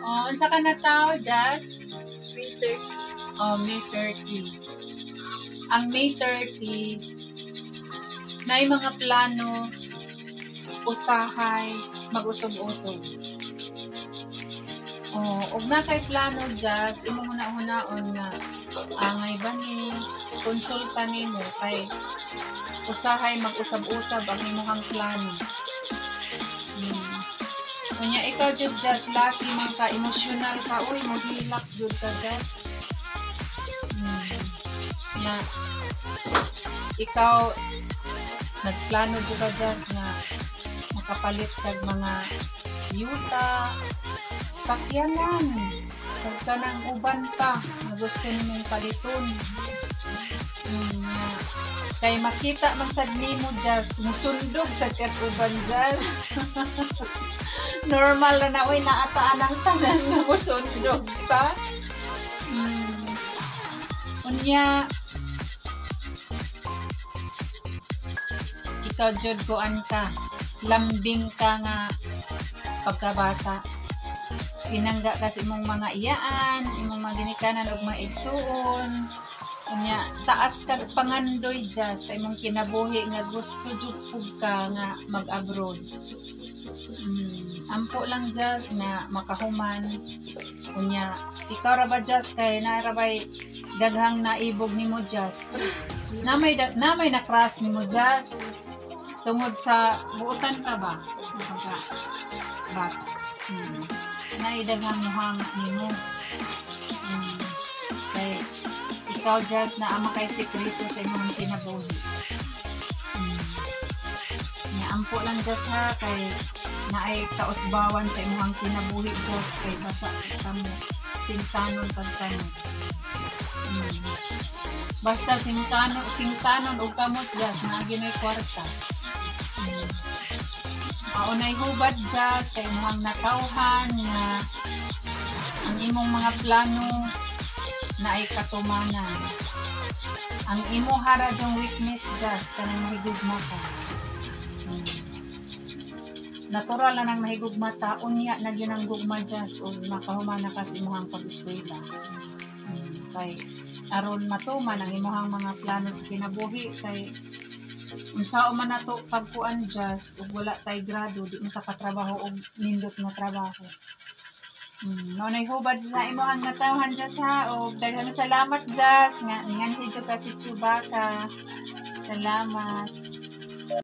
Oh, unsa ka na tao, Jas? May 30. Oh, May 30. Ang May 30, naay mga plano, usahay, mag-usog-usog. Oh, ug na kay plano, Jas, imong huna-hunaon nga angay ba ni konsulta nimo kay usahay mag-usab-usab ang imong plano. Unya ikaw jud, Jas, lucky man ka, emosyonal ka, uy, mohilak jud ka, Jas. Nya ikaw nagplano jud ka, Jas, nga makapalit kag mga yuta, sakyanan, ug kanang uban pa nga gusto nimong paliton. Nga kay makita man sad nimo, Jas, musundog sad kas uban, Jas. Normal na na, uy, naataan ang tanan nga musundog ta. Unya ikaw jud kuan ka, lambing ka nga pagkabata. Pinangga kasi imong mga iyaan, imong mga ginikanan ug mga igsuon. Unya taas kag pangandoy, Jas, sa imong kinabuhi nga gusto jud pug ka nga mag-abroad. Ampo lang, Jas, nga makahuman. Unya ikaw ra ba, Jas, kay naa ra bay daghang naibog nimo, Jas? Namay na crush nimo, Jas? Tungod sa buotan ka ba? Pagka bata. Naay daghang muhanga nimo. Kay ikaw, Jas, naa man kay sekreto sa imong kinabuhi. Nya ampo lang, Jas, ha, kay naay kausbawan sa imong kinabuhi, Jas, kay basa kamo singtanon pag kamo. Basta singtanon singtanon og kamot, Jas, naa ginoy kwarta. Maunay hubad, Jas, sa imong natawhan nga ang imong mga plano naay katumanan. Ang imo hara jung weakness, Jas, kanang mahigugma ka. Natural na nang mahigugma ta, unya na gyud ang gugma, Jas, ug makahuman na ka sa imong pag-eskwela. Kay aron matuman ang imong mga plano sa kinabuhi, kay unsaon man nato pagkuan, Jas, ug wala tay grado, di man ta katrabaho og nindot nga trabaho. Maunay hubad sa imong natawhan, Jas, ha, og daghang salamat, Jas, nga ninganhi jud ka si Chewbacca. Salamat.